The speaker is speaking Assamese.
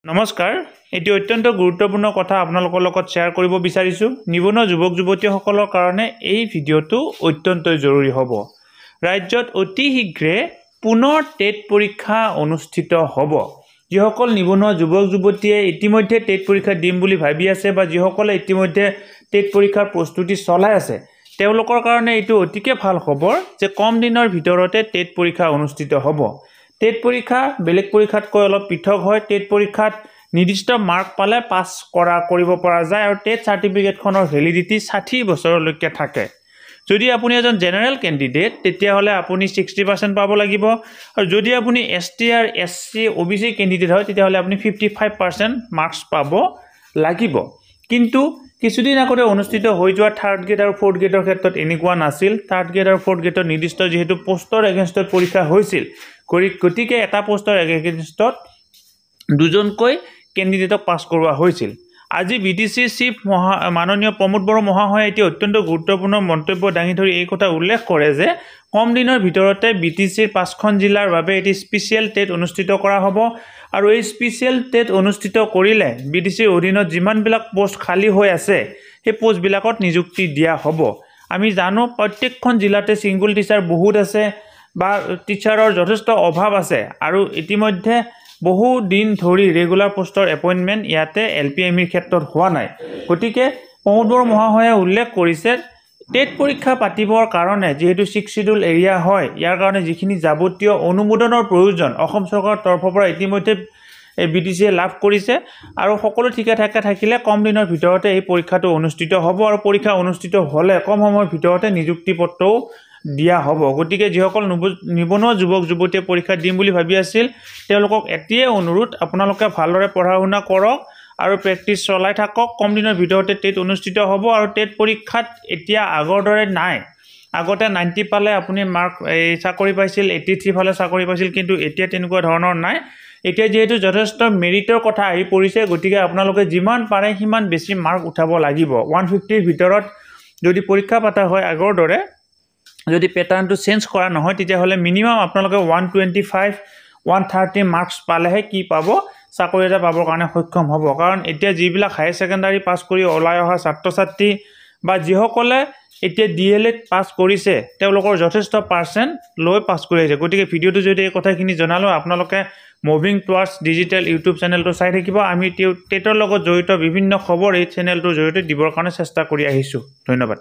নমস্কাৰ, এটি অত্যন্ত গুৰুত্বপূৰ্ণ কথা আপোনালোকৰ লগত শ্বেয়াৰ কৰিব বিচাৰিছোঁ। নিবনুৱা যুৱক যুৱতীসকলৰ কাৰণে এই ভিডিঅ'টো অত্যন্তই জৰুৰী হ'ব। ৰাজ্যত অতি শীঘ্ৰে পুনৰ টেট পৰীক্ষা অনুষ্ঠিত হ'ব। যিসকল নিবনুৱা যুৱক যুৱতীয়ে ইতিমধ্যে টেট পৰীক্ষা দিম বুলি ভাবি আছে বা যিসকলে ইতিমধ্যে টেট পৰীক্ষাৰ প্ৰস্তুতি চলাই আছে, তেওঁলোকৰ কাৰণে এইটো অতিকে ভাল খবৰ যে কম দিনৰ ভিতৰতে টেট পৰীক্ষা অনুষ্ঠিত হ'ব। টেট পৰীক্ষা বেলেগ পৰীক্ষাতকৈ অলপ পৃথক হয়। টেট পৰীক্ষাত নিৰ্দিষ্ট মাৰ্ক পালে পাছ কৰিব পৰা যায় আৰু টেট চাৰ্টিফিকেটখনৰ ভেলিডিটি 60 বছৰলৈকে থাকে। যদি আপুনি এজন জেনেৰেল কেণ্ডিডেট, তেতিয়াহ'লে আপুনি 60% পাব লাগিব আৰু যদি আপুনি S T or S C, O' B C candidate হয়, তেতিয়াহ'লে আপুনি 55% মাৰ্কছ পাব লাগিব। কিন্তু কিছুদিন আগতে অনুষ্ঠিত হৈ যোৱা থাৰ্ড গ্ৰেড আৰু ফ'ৰ্থ গ্ৰেডৰ ক্ষেত্ৰত এনেকুৱা নাছিল। থাৰ্ড গ্ৰেড আৰু ফ'ৰ্থ গ্ৰেডৰ নিৰ্দিষ্ট যিহেতু পষ্টৰ এগেইনষ্টত পৰীক্ষা হৈছিল, গতিকে এটা পষ্টৰ এগেইনষ্টত দুজনকৈ কেণ্ডিডেটক পাছ কৰোৱা হৈছিল। আজি বি টি চি চিফ মাননীয় প্ৰমোদ বড়ো মহাশয়ে এটি অত্যন্ত গুৰুত্বপূৰ্ণ মন্তব্য দাঙি ধৰি এই কথা উল্লেখ কৰে যে কম দিনৰ ভিতৰতে বি টি চিৰ পাঁচখন জিলাৰ বাবে এটি স্পেচিয়েল টেট অনুষ্ঠিত কৰা হ'ব আৰু এই স্পেচিয়েল টেট অনুষ্ঠিত কৰিলে বি টি চিৰ অধীনত যিমানবিলাক পষ্ট খালী হৈ আছে, সেই পষ্টবিলাকত নিযুক্তি দিয়া হ'ব। আমি জানো, প্ৰত্যেকখন জিলাতে ছিংগল টিচাৰ বহুত আছে বা টিচাৰৰ যথেষ্ট অভাৱ আছে আৰু ইতিমধ্যে বহু দিন ধৰি ৰেগুলাৰ পষ্টৰ এপইণ্টমেণ্ট ইয়াতে এল পি এম ইৰ ক্ষেত্ৰত হোৱা নাই। গতিকে প্ৰমোদ বড়ো মহাশয়ে উল্লেখ কৰিছে, টেট পৰীক্ষা পাতিবৰ কাৰণে যিহেতু ছিক্স চিডিউল এৰিয়া হয়, ইয়াৰ কাৰণে যিখিনি যাৱতীয় অনুমোদনৰ প্ৰয়োজন, অসম চৰকাৰৰ তৰফৰ পৰা ইতিমধ্যে এই বি টি চিয়ে লাভ কৰিছে আৰু সকলো ঠিকে ঠাকে থাকিলে কম দিনৰ ভিতৰতে এই পৰীক্ষাটো অনুষ্ঠিত হ'ব আৰু পৰীক্ষা অনুষ্ঠিত হ'লে কম সময়ৰ ভিতৰতে নিযুক্তি পত্ৰও দিয়া হ'ব। গতিকে যিসকল নিবনুৱা যুৱক যুৱতীয়ে পৰীক্ষা দিম বুলি ভাবি আছিল, তেওঁলোকক এটিয়ে অনুৰোধ, আপোনালোকে ভালদৰে পঢ়া শুনা কৰক আৰু প্ৰেক্টিচ চলাই থাকক। কম দিনৰ ভিতৰতে টেট অনুষ্ঠিত হ'ব আৰু টেট পৰীক্ষাত এতিয়া আগৰ দৰে নাই। আগতে 90 পালে আপুনি মাৰ্ক এই চাকৰি পাইছিল, 83 পালে চাকৰি পাইছিল, কিন্তু এতিয়া তেনেকুৱা ধৰণৰ নাই। এতিয়া যিহেতু যথেষ্ট মেৰিটৰ কথা আহি পৰিছে, গতিকে আপোনালোকে যিমান পাৰে সিমান বেছি মাৰ্ক উঠাব লাগিব। 150ৰ ভিতৰত যদি পৰীক্ষা পতা হয়, আগৰ দৰে যদি পেটাৰ্ণটো চেঞ্জ কৰা নহয়, তেতিয়াহ'লে মিনিমাম আপোনালোকে 125, 130 মাৰ্কছ পালেহে কি পাব, চাকৰি এটা পাবৰ কাৰণে সক্ষম হ'ব। কাৰণ এতিয়া যিবিলাক হায়াৰ ছেকেণ্ডাৰী পাছ কৰি ওলাই অহা ছাত্ৰ ছাত্ৰী বা যিসকলে এতিয়া ডি এল এড পাছ কৰিছে, তেওঁলোকৰ যথেষ্ট পাৰ্চেণ্ট লৈ পাছ কৰি আহিছে। গতিকে ভিডিঅ'টো যদি এই কথাখিনি জনালোঁ, আপোনালোকে মুভিং টুৱাৰ্ডছ ডিজিটেল ইউটিউব চেনেলটো চাই থাকিব। আমি টেটৰ লগত জড়িত বিভিন্ন খবৰ এই চেনেলটোৰ জৰিয়তে দিবৰ কাৰণে চেষ্টা কৰি আহিছোঁ। ধন্যবাদ।